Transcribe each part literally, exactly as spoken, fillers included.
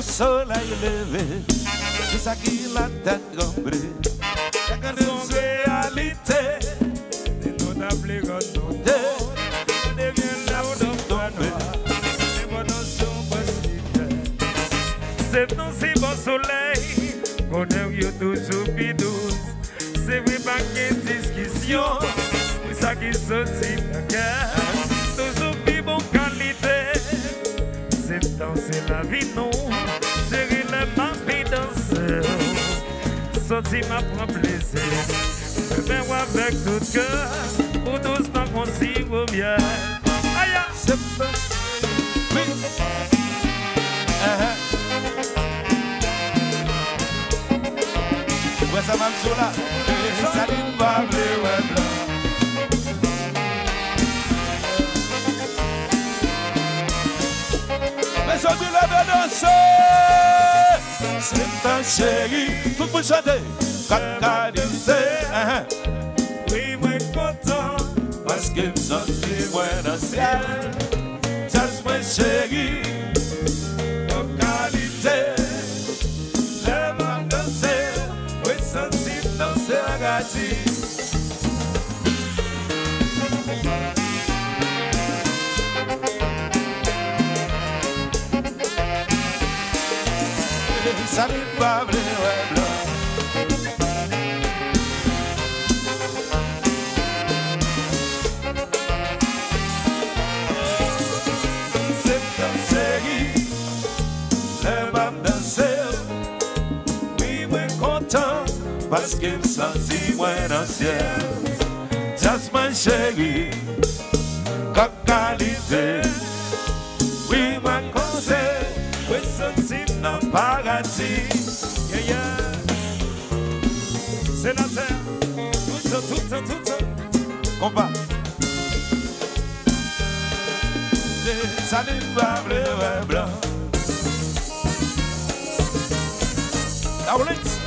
Solèy leve, se sa ki latè tranble. Chak gade yon reyalite. Si nou ta vle rann nou kont, nou devyen lè w nan fwa nwa. Enpòtans yon bòs lidè. Se nou si bò solèy, bonè w yo toujou pi dous. Se vre pa gen diskisyon, pou sa ki soti nan kè, toujou pi bon kalite. Septan se lavi nou, cheri lè m ap danse. Soti m ap pran plezi, fè men w avèk tout kè, ou dous tankou siwo myèl. Aya! Septan, wi. Ehe. Ou wè sa m ap di w la? Sa li m pa vle wè blan. Mezanmi, leve danse! Septan cheri, tout moun chante. Kòk kalite, ehe. Wi, mwen kontan, paske m santi mwen nan syèl. Djaz mwen cheri, kòk kalite. Lè m ap danse, mwen santi m nan paradi. Sa li pa vle wè blan. Se yon seri, lè m ap danse, wi, mwen kontan, paske m santi mwen nan syèl. Djaz mwen cheri, kòk kalite. Wi, mwen koze, mwen santi m nan paradi. Yeah, yeah. Senatè, toutan, toutan, toutan. Konpa. Se sa li pa vle wè blan. Dawlins.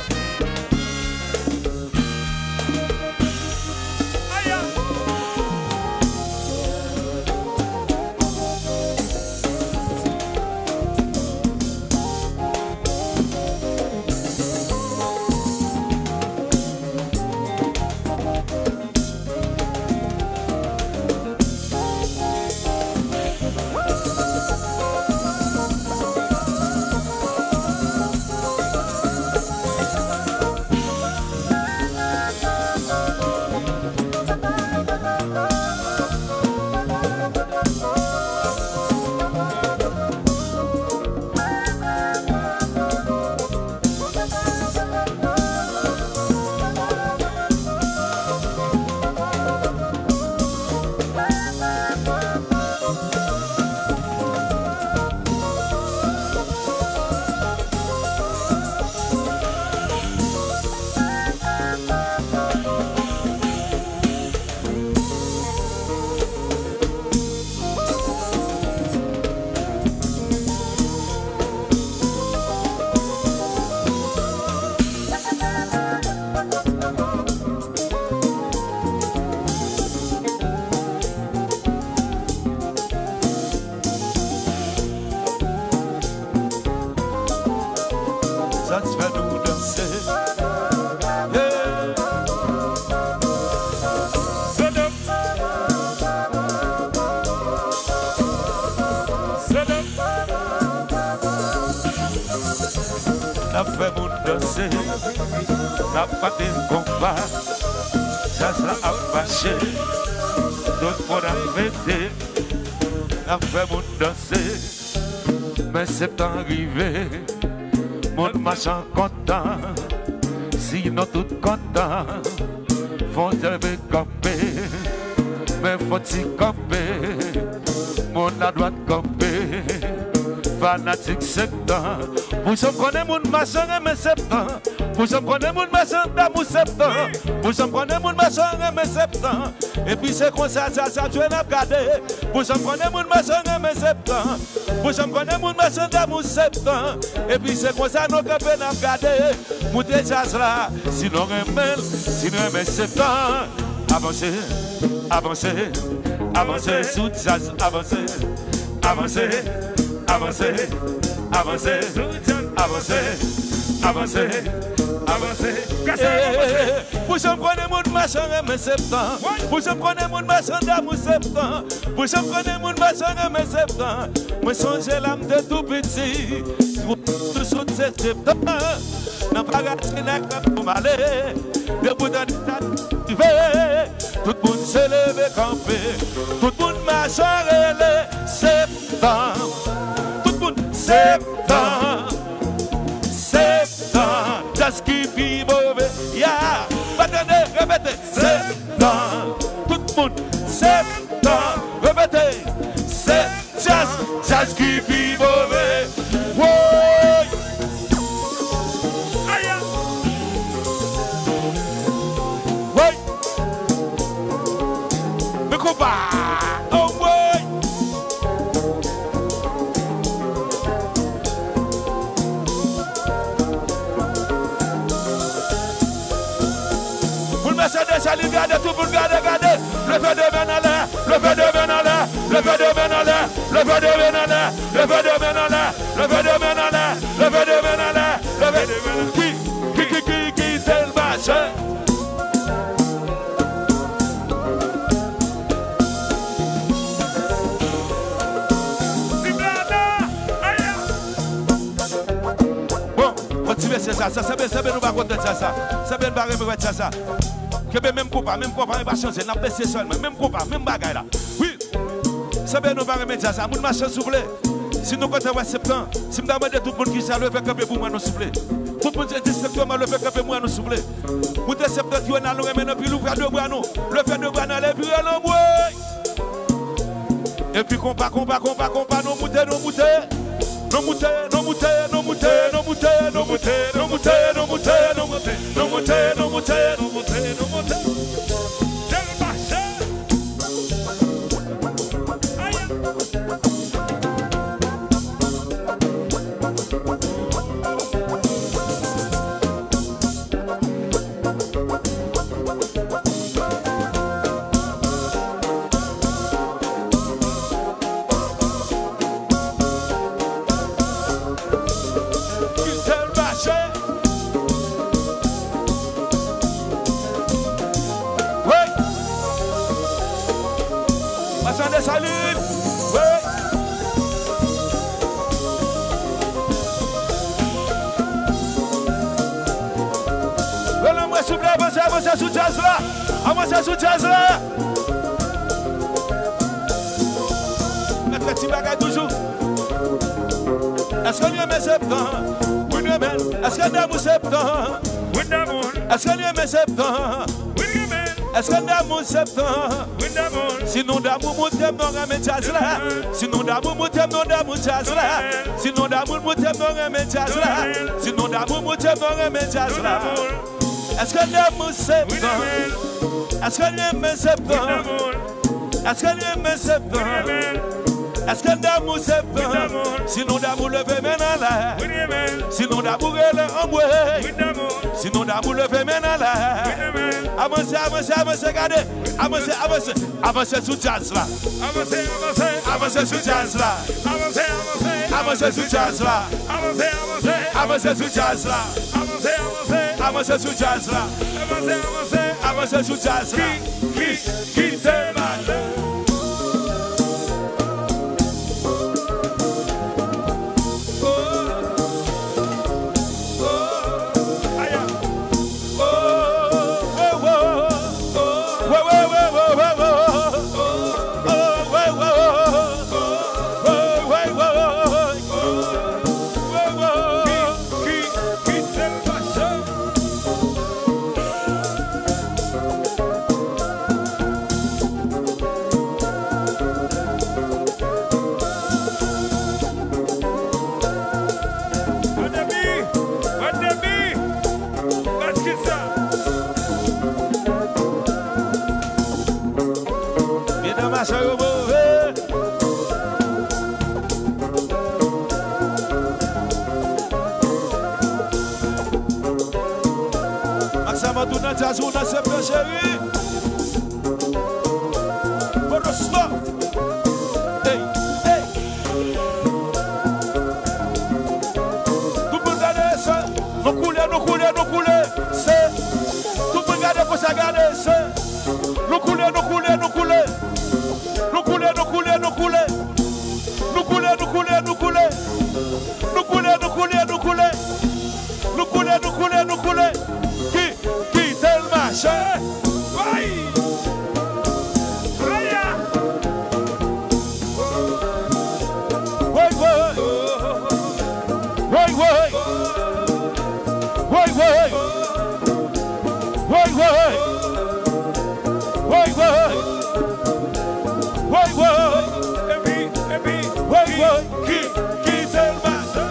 Sa t fè nou danse. Yeah. Zodop. Zodop. N ap fè moun danse, n ap pate konpa, djaz la ap mache, tout moun ap fete, n ap fè moun danse. Men septan rive, moun machan kontan, si nou tout kontan, fò n leve kanpe, men fò ti kanpe, moun ladwat kanpe, fanatik septan. Pou janm konnen moun machan renmen septan. Pou janm konnen moun machan damou septan. Pou janm konnen moun machan renmen septan. Epi se konsa, sa, sa, jwe n ap gade. Pou janm konnen moun machan renmen septan. Pou janm konnen moun machan damou septan. Epi se konsa nou kanpe n ap gade. Moute djaz la, si nou renmen l, si nou renmen septan. Avanse, avanse, avanse sou djaz, avanse, avanse, avanse. Avanse, avanse, avanse, avanse. Kase, avanse. Pou janm konnen moun machan renmen septan. Pou janm konnen moun machan damou septan. Pou janm konnen moun machan renmen septan. Mwen sonje lè m te tou piti. Tout sou se septan. Nan paradi nèg la pou m ale. Depi w tande sa rive. Tout moun se leve kanpe. Tout moun mache rele septan. Tout moun septan. Septan. Djaz ki pi move. Ya. Pa tande, repete. Septan. Tout moun septan. Repete. Septan. Djaz, djaz ki pi move. Woy! Aya! Woy! Men konpa! Oh, woy! Pou l mesye Desalin gade, tout moun gade, gade. Leve de men anlè, leve de men anlè, leve de men anlè, leve de men anlè, leve de men anlè, leve de men anlè, leve de men anlè, leve de men anlè. Ki, ki, ki, ki, ki te l mache? Bon, bon, ti mesye sa, sa, sa, sa, nou pa kontan sa, sa. Sa, nou pa renmen wè sa, sa. Kenbe menm konpa, menm konpa, e pa chanje, n ap mesye sèlman, menm konpa, menm bagay la. Wi. Sanble nou pa renmen djaz sa. Moun machan souple. Si nou kontan wè septan, si m ta mande tout moun ki sa leve kanpe pou mwen non souple. Tout moun se distrikteman leve kanpe pou mwen non souple. Moute septantriyonal nou renmen anpil, ouvè de bra nou. Leve de bra nou ale pi rele anmwey. Epi konpa, konpa, konpa, konpa, nou moute, nou moute. Nou moute, nou moute, nou moute. Tèl mache. Ki tèl mache. Wi. Machann Desalin. Wi. Rele mwen souple, avanse, avanse sou djaz la. Avanse sou djaz la. Mèt fè ti bagay toujou. Èske n renmen septan? Wi, n renmen. Èske n damou septan? Wi, n damou. Èske n renmen septan? Wi, n renmen. Èske n damou septan? Wi, n damou. Si nou damou, moute m non renmen djaz la. Si nou damou, moute m non damou djaz la. Si nou damou, moute m non renmen djaz la. Si nou damou, moute m non renmen djaz la. Èske n damou septan? Èske n renmen septan? Èske n renmen septan? Èske n damou septan? Si nou damou, leve men n anlè. Si nou damou, rele anmwey. Si nou damou, leve men n anlè. Avanse, avanse, avanse, gade. Avanse, avanse. Avanse sou djaz la. Avanse, avanse. Avanse sou djaz la. Avanse, avanse. Avanse sou djaz la. Avanse, avanse. Avanse sou djaz la. Avanse, avanse. Avanse sou djaz la. Avanse, avanse. Avanse sou djaz la. Ki, ki, ki te mache. Oh, oh, aya. Pandemi! Pandemi! Bati sa! Medam machan yo move! Max Amadou nan djaz ou nan septan cheri! Bodo stop! Hey, hey! Nou koule, nou koule, nou koule. Nou koule, nou koule, nou koule. Nou koule, nou koule, nou koule. Nou koule, nou koule, nou koule. Nou koule, nou koule, nou koule. Ki, ki tèlman chè. Ay! Aya! Woy, woy! Woy, woy! Woy, woy! Woy, woy! Woy, woy! Woy, woy! Epi, epi, woy, woy! Ki, ki tèlman chè.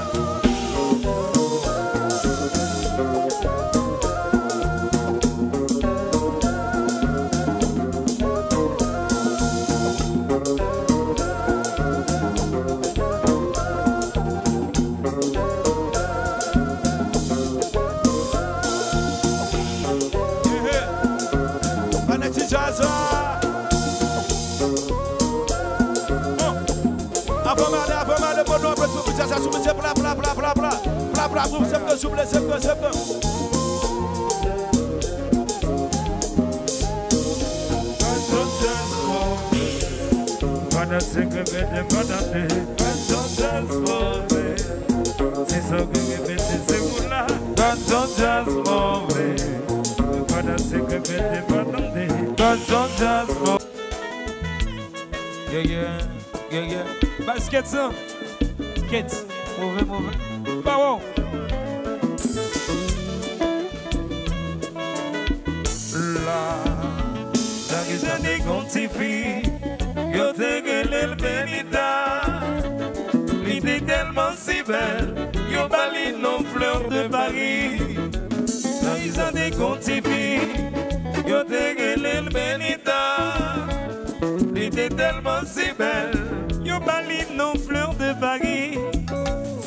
Anèk ti djaz la. Bon. Avan m ale, avan m ale, bon, nou apre sou pizza, sa sou pizza, pla, pla, pla, pla, pla. Pla, pla, boum, septan, souple, septan, septan. Pandan se ke mete pandan de. Pandan se move. Se sa ke repete se moun la. Pandan se move. Pandan se ke mete pandan de. Pandan se move. Yeah, yeah, yeah, yeah. Baz Kets lan. Kets. Move, move. Ba wow. La, Dayizan te gon ti fi, yo te rele l Benita. Li te tèlman si bèl, yo ba li non Fleur de Paris. Dayizan te gon ti fi, yo te rele l Benita. Li te tèlman si bèl, yo ba li non Fleur de Paris.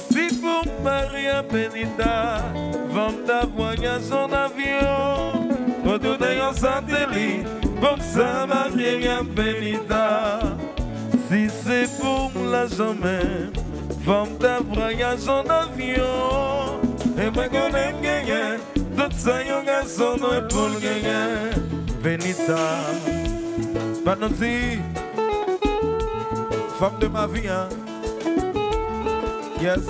Si pou m mari a Benita, fò m ta vwayaje an avyon, retounen yon satelit, pou m sa marye a Benita. Si se pou m lajan menm, fò m ta vwayaje an avyon, e mwen konnen m genyen tout sa yon gason dwe pou l genyen. Benita, pa nou di, femme de ma vie, hein. Yes.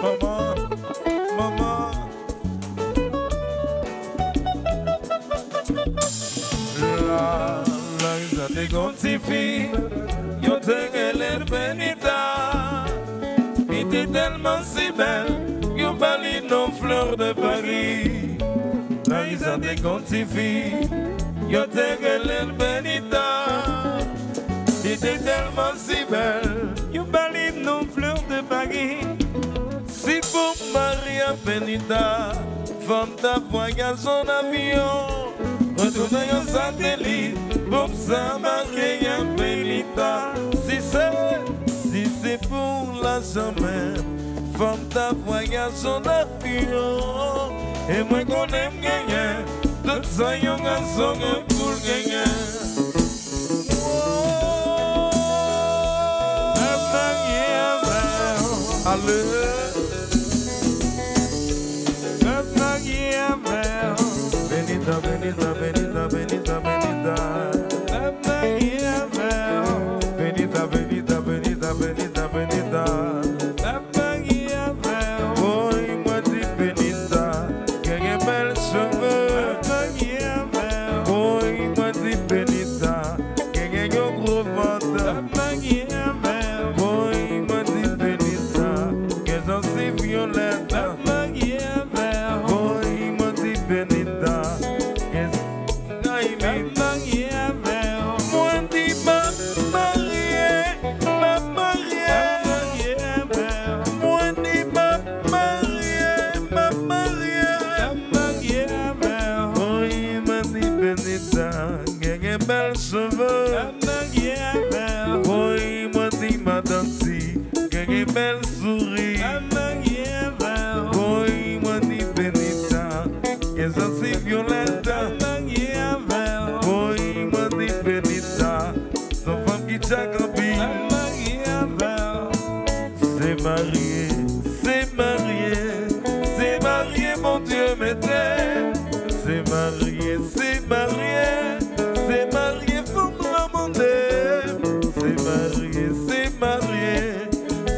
Manman, manman. La, Dayizan te gon ti fi, yo te rele l Benita. Li te tèlman si bèl, yo ba li non Fleur de Paris. Dayizan te gon ti fi, yo te rele l Benita. Li te tèlman si bèl, yo ba li non Fleur de Paris. Si pou m mari a Benita, fò m ta vwayaje an avyon, retounen yon satelit, pou m sa marye a Benita. Si se, si se pou lajan menm, fò m ta vwayaje an avyon, e mwen konnen m genyen tout sa yon gason gen pou l genyen. Mwen marye avè w. Ale. Mwen marye avè w. Benita, Benita, Benita, Benita, Benita. Mwen marye avè w. Benita, Benita, Benita, Benita, Benita. Mwen marye avè w. Woy, mwen di Benita genyen bèl cheve. Mwen marye avè w. Woy, mwen di Benita genyen yon gwo vant. Mwen marye avè w. Woy, mwen di Benita gen Mete, se marye, se marye, se marye fanm lan mande. Se marye, se marye,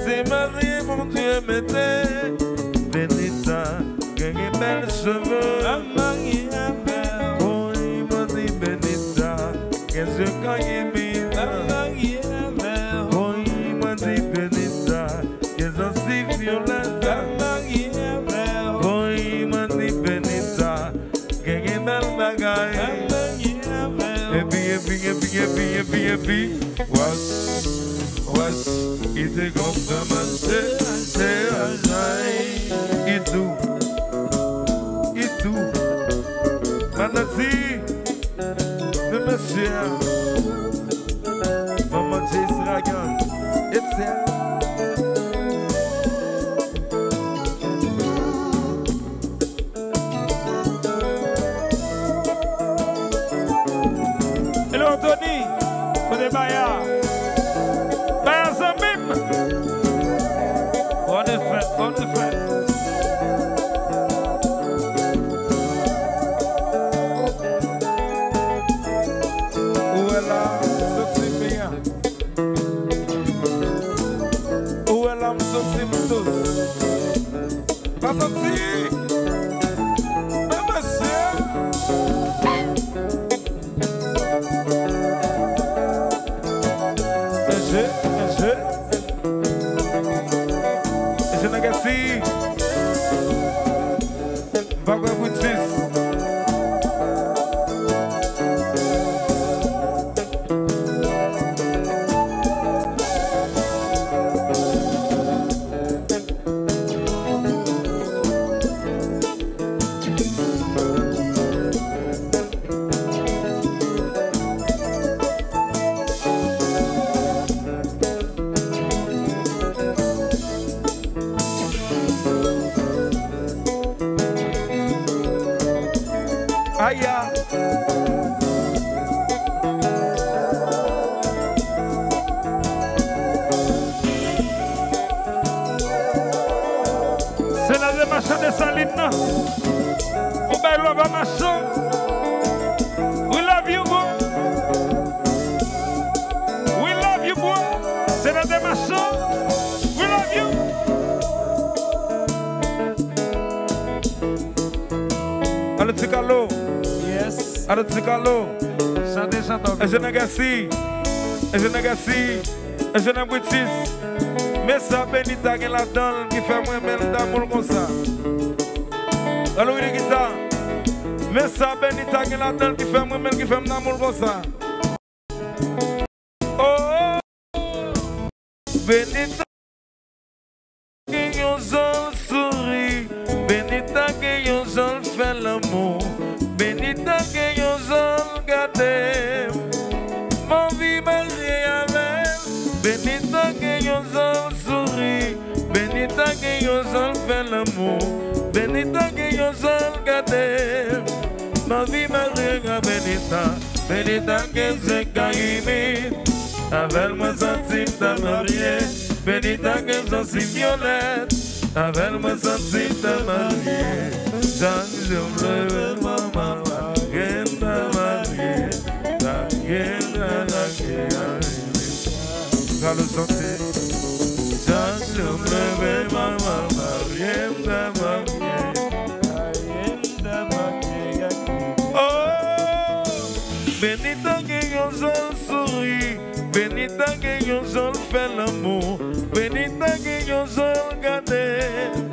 se marye Bondye mete. Benita, genyen bèl cheve. Al marye avè w. Woy, mwen di Benita, gen zye kay imita. Al marye avè w. Woy, mwen di Benita, gen zansiv vyolèt. Al marye avè w. Woy, mwen di Benita, genyen bèl bagay. Al marye avè w. Epi, epi, epi, epi, epi, epi. Wès, wès, ite konsa mache, mache, ajay. Itou, itou. Manati, men mesye a. Manman Jace Ragan, Etzer. Hello, Tony. Kote Baya? Baya zanmi m. Bon fèt, bon fèt. Ou wè la, soti byen. Ou wè la, m soti m dous. Pa santi. Men mesye. Enje, enje. Enje nan gèsi. M pa kwè Britis. Aya! Se la de machan Desalin nan. Ou bay love a machan. We love you, bro. We love you, bro. Se la de machan. We love you. Alo Ti Kalo. Yes. Alo Ti Kalo. Chante, chante. Enjenyè Gèsi. Enjenyè Gèsi. Enjenyè Britis. Men sa Benita gen ladan l ki fè m renmen l damou l konsa. Alo Willy Gita. Men sa Benita gen ladan l ki fè m renmen l, ki fè m damou l konsa. Oh, Benita gen yon jan l souri, Benita gen yon jan l fè lanmou, Benita gen yon jan l gade m. M anvi marye avè l. Benita gen yon jan l souri, Benita gen yon jan l fè lanmou, Benita gen yon jan l gade m. M anvi marye ak Benita. Benita gen zye kay imita. Avè l mwen santi m ta marye. Benita gen zansiv vyolèt. Avè l mwen santi m ta marye. Chak jou m leve m anvi marye, m ta marye. Marye, m ta marye. Sa nou chante. Chak jou m leve m anvi marye, m ta marye. Marye, m ta marye. Oh! Benita gen yon jan l souri, Benita gen yon jan l fè lanmou, Benita gen yon jan l gade m.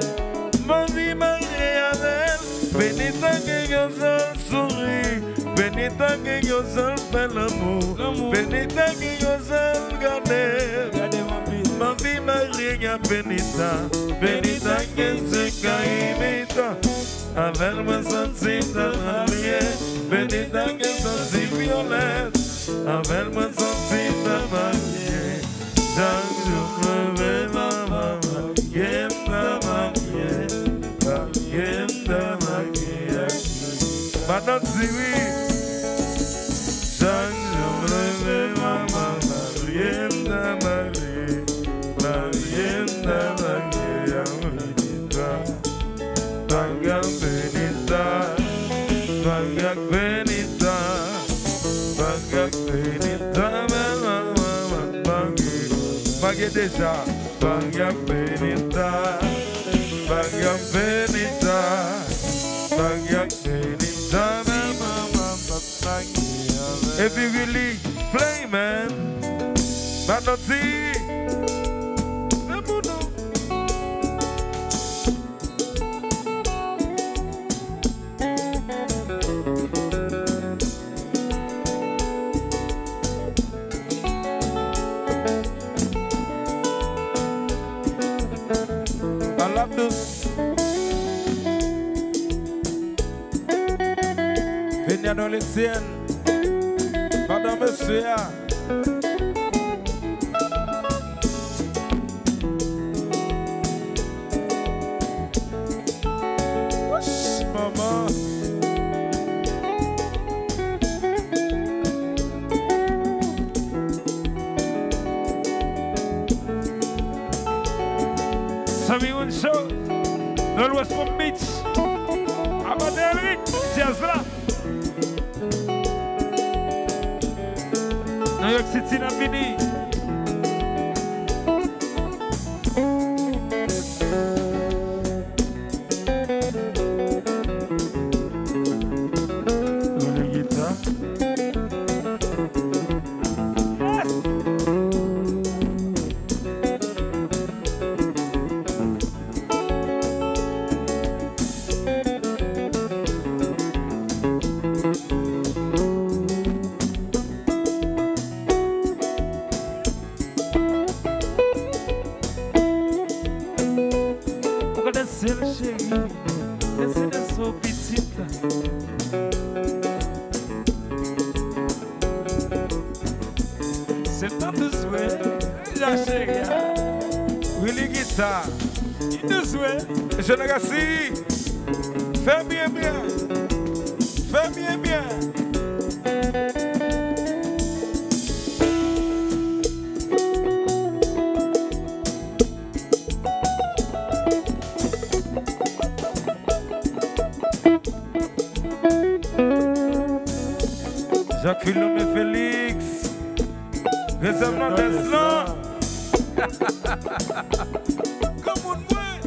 M anvi marye avè l. Benita gen yon jan l souri, Benita gen yon jan l fè lanmou, Benita gen yon jan l gade m. M anvi marye ak Benita. Benita gen zye kay imita. Avè l mwen santi m ta marye. Benita gen zansiv vyolèt. Avè l mwen santi m ta marye. Chak jou m leve m anvi marye, m ta marye. Marye, m ta marye ak li. Madan Diri. Chak jou m leve m anvi marye, m ta marye. Marye, m ta marye ak Benita. Bagay Benita. Bangak Benita, Bangak Benita, bangak, bangak, bangak, bangak, bangak. Bangak deja. Bangak Benita, Bangak Benita, Bangak Benita, bangak. Epi Willy, play, man. Manoti. Se pou nou. Al ap dous. Vini a nou Letienne. Pandan mesye a. Wouch, manman. Samy One Show, Nord-Ouest Palm Beach. Abadan Elric, djaz la. New York City, n ap vini. Willy Guitar. Yes! Ou ka danse l, cheri. Danse, danse w, pitit. Se tan dous vre, ja cheri a. Willy Guitar. Li dous vre. Jeune Gassi. Fè byen byen. Fè byen byen. Jacques Philomé Félix. Rezèv nan dèz lan. Granmoun mwen.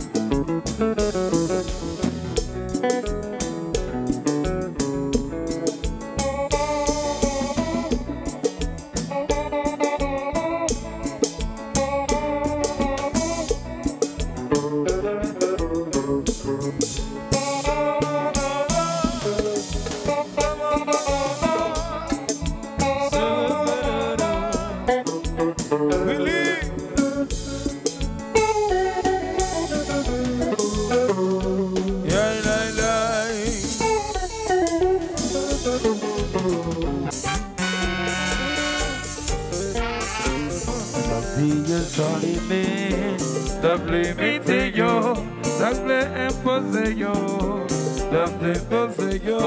Di yo san limit, n ap limite yo. Sa k vle enpoze yo, n ap depoze yo.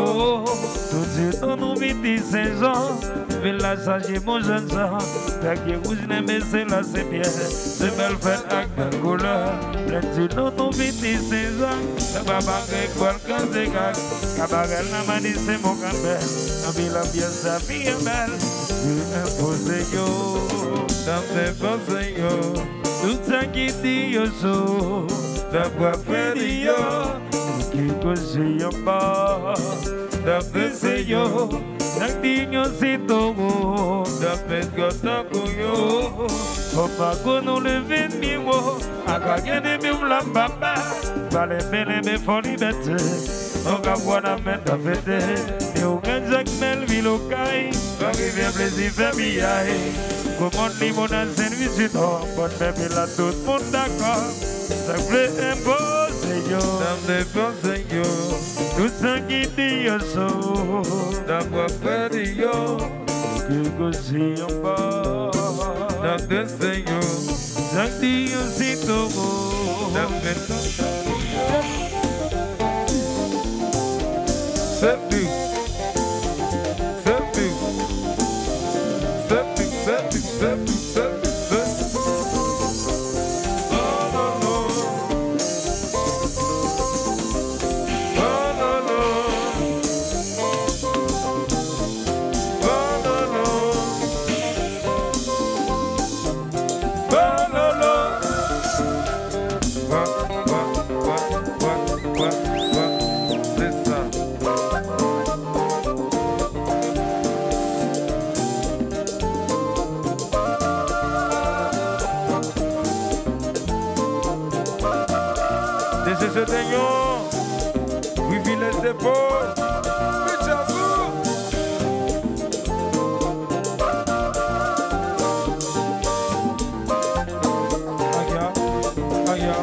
Tout di nou, nou vin di Senjan, vilaj chaje mon jèn jan. Gagye wouj, lenbe se la, se pyè, se bèl fèt ak bèl koulè. Lè di nou, nou vin di Senjan, sa pa bagay kwèl. Kanzegak, kabarè nan mani se mon kanbèl. Anpil anbyans, lavi an bèl. Di enpoze yo, n ap enpoze yo. Tout sa ki di yo cho, n ap frape di yo. Ki koze yo pa, n ap drese yo. Sa k di yo se towo, n ap met kò tankou yo. Fò pa kou nou leve pi wo. Aka gen de mim la papa. Pale bele be fò libète. Nou ka pran nan men ta fete. Ni ou gen Jakmèl, vil Okay. Gran Rivyè plezi fè piyay. Gwo mòn limonad Sent Louis di Nò. Bòn pèp la tout moun dakò. Sa k vle enpoze yo. N ap depoze yo. Tout sa ki di yo cho. N ap frape di yo. Ki koze yo pa. N ap drese yo. Sa k di yo se towo. N ap met. Se pi. Se pi. Se pi, se pi, se pi, se pi, se pi. Oh, non, non. Oh, non, non. Se sa. Deje Jodenyon, Privilèj Depo, Richardson. Aya, aya.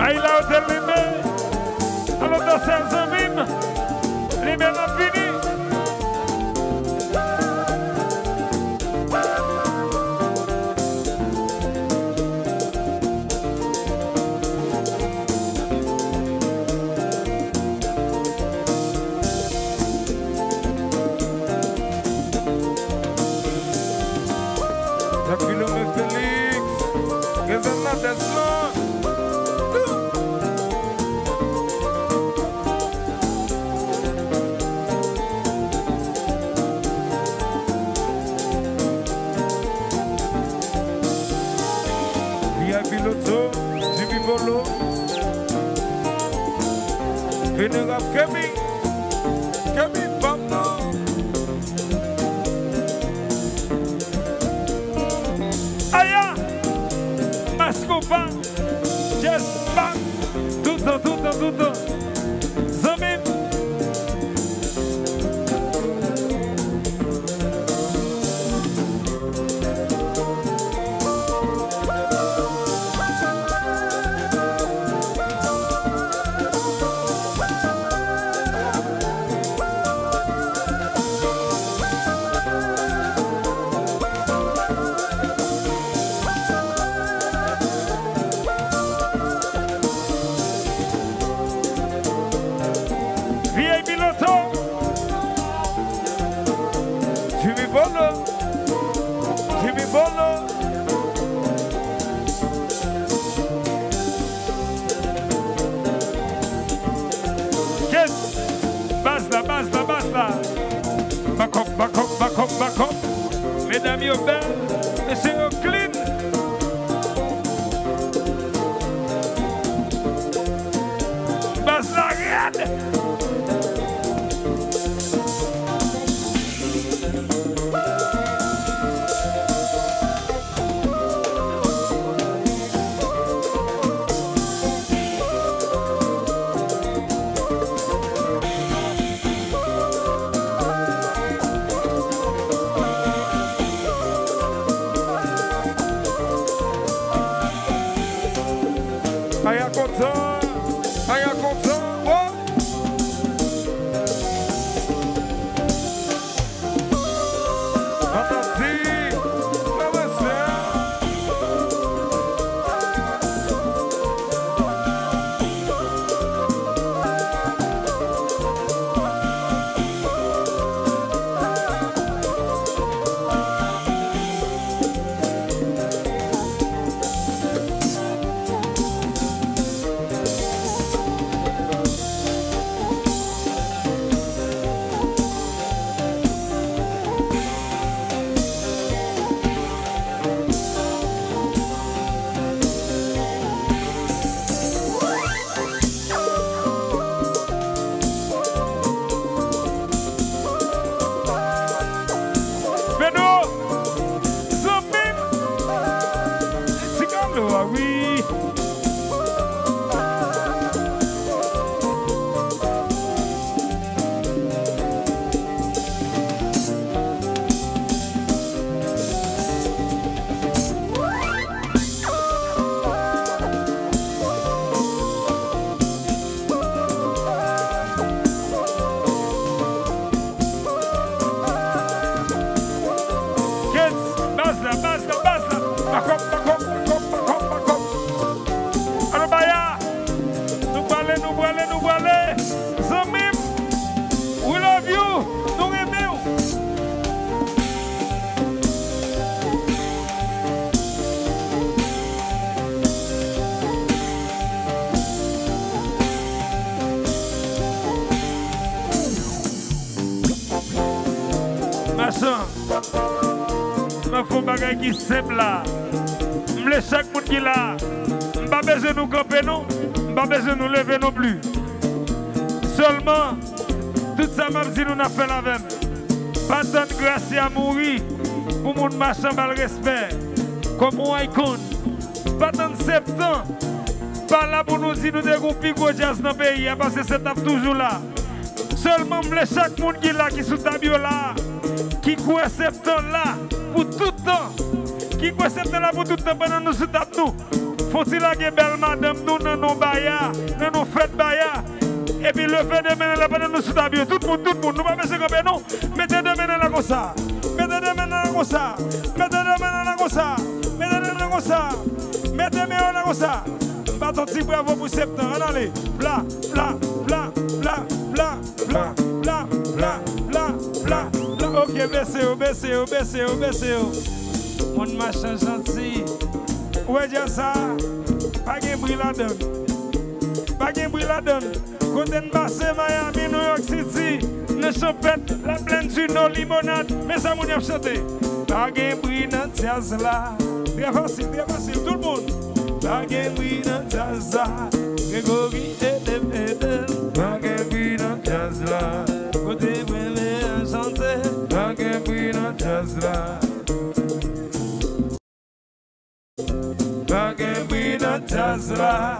Ay la, yo te limen. Alò, dansè zanmi m, limen n ap vini. Zak Filome Felix, Rezèn Ladès lan. V I P Loto, Jimmy Polo, Venerab Kemi, Kemi Bam nan. Aya! Maskopa! Jazz Band! Toutan, toutan, toutan! Zanmi m! V I P Loto, Jimmy Polo, Jimmy Polo. Yes! Baz la, baz la, baz la. Back up, back up, back up, back up. Medam yo bèl, mesye yo clean. Baz la rèd. Aya kontan, aya kontan, oh! Fantazi, frè mwen, sè. Beno, zanmi m, ti kalo a, wi. Yes, baz la, baz la, baz la. Back up, back up, back up, back up, back up. Alò, baya. Nou prale, nou prale, nou prale. Zanmi m, we love you. Nou renmen w. Yon bagay ki senp la. M vle chak moun ki la, m pa bezwen nou kanpe non, m pa bezwen nou leve non pli. Sèlman, tout sa m ap di nou, n ap fè l avè m. Pa tann Gracia mouri pou moun mache anba l respè. Kòm yon icon. Pa tann Septan pa la pou nou di nou te gen pi gwo djaz nan peyi a, paske Septan ap toujou la. Sèlman m vle chak moun ki la, ki sou tab yo la, ki kwè Septan la pou tout tan, ki kwè Septan la pou tout tan pandan nou sou tab nou, fon ti lage bèl madanm nou nan non baya, nan non fèt baya, epi leve de men nan lè pandan nou sou tab yo. Tout moun, tout moun, nou pa bezwen kanpe non. Mete de men nan lè konsa. Mete de men nan lè konsa. Mete de men nan lè konsa. Mete de men nan konsa. Mete men yo nan konsa. Bat yon ti bravo pou Septan. Ann ale. Bla, bla, bla, bla, bla, bla, bla, bla, bla, bla, bla. Ok, bese yo, bese yo, bese yo, bese yo. Moun machan janti. Ou wè djaz sa? Pa gen bri ladan l. Pa gen bri ladan l. Kote n pase, Miami, New York City, nan Chanpèt, Laplèn, Juno, Limonad, men sa moun y ap chante. Pa gen bri nan djaz la. Trè fasil, trè fasil, tout moun. Pa gen bri nan djaz la. Gregory, ede m, ede m. Pa gen bri nan djaz la. Kote mwen vle chante. Pa gen bri nan djaz la. Pa gen bri nan djaz la.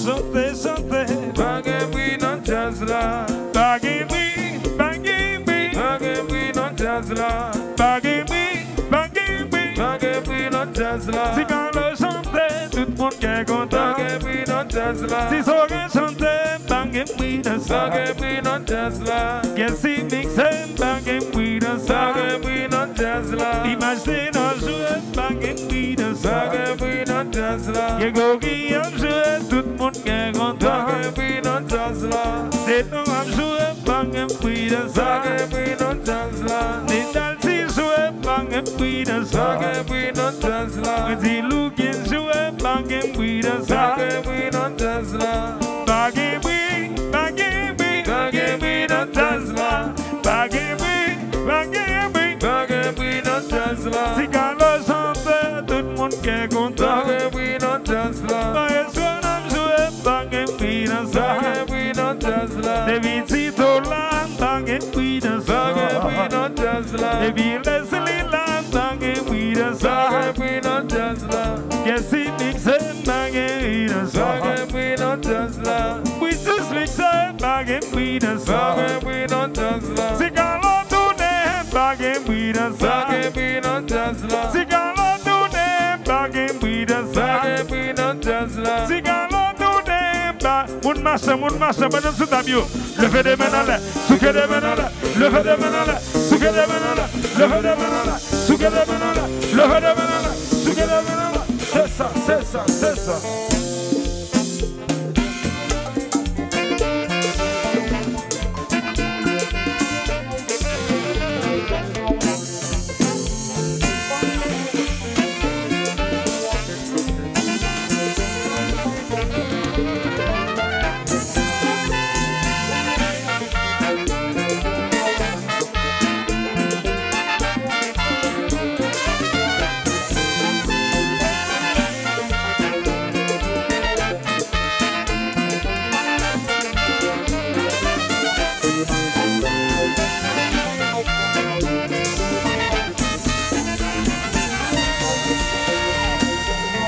Chante, chante. Pa gen bri nan djaz la. Pa gen bri, pa gen bri. Pa gen bri nan djaz la. Pa gen bri, pa gen bri. Pa gen bri nan djaz la. Ti Kalo chante, tout moun kè kontan. Pa gen bri nan djaz la. Ti Zoran chante, pa gen bri nan sa. Pa gen bri nan djaz la. Kèsi mikse, pa gen bri nan sa. Pa gen bri nan djaz la. Imaj Tenò jwe, pa gen bri nan sa. Pa gen bri nan djaz la. Gregory ap jwe, tout moun kè kontan. Pa gen bri nan djaz la. Tenò ap jwe, pa gen bri nan sa. Pa gen bri nan djaz la. Nidal ti jwe, pa gen bri nan sa. Pa gen bri nan djaz la. Mwen di Lougin jwe, pa gen bri nan sa. Pa gen bri nan djaz la. Pa gen bri, pa gen bri, pa gen bri nan djaz la. Pa gen bri, pa gen bri, pa gen bri nan djaz la. Ti Kalo chante, tout moun kè kontan. Pa gen bri nan djaz la. Maestro n ap jwe, pa gen bri nan sa. Pa gen bri nan djaz la. Depi Tito la, pa gen bri nan sa. Pa gen bri nan djaz la. Depi Leslie la, pa gen bri nan sa. Pa gen bri nan djaz la. Kèsi mikse, pa gen bri nan sa. Pa gen bri nan djaz la. Princess mikse, pa gen bri nan sa. Pa gen bri nan djaz la. Ti Kalo tounen, pa gen bri nan sa. Pa gen bri nan djaz la. Ti Kalo tounen, pa gen bri nan sa. Pa gen bri nan djaz la. Ti Kalo tounen, pa. Moun machan, moun machan, pandan sou tab yo. Leve de men anlè, souke de men anlè, leve de men anlè, souke de men anlè, leve de men anlè, souke de men anlè, leve de men anlè, souke de men anlè. Se sa, se sa, se sa.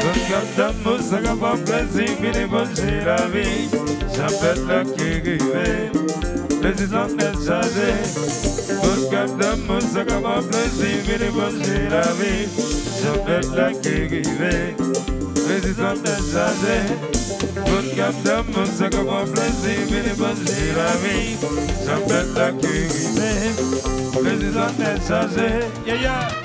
Tout gam damou sa ka ba w plezi, vini banje lavi. Jan fèt la ki rive, plezi zòn nèt chaje. Tout gam damou sa ka ba w plezi, vini banje lavi. Jan fèt la ki rive, plezi zòn nèt chaje. Tout gam damou sa ka ba w plezi, vini banje lavi. Jan fèt la ki rive, plezi zòn nèt chaje. Yeah, yeah.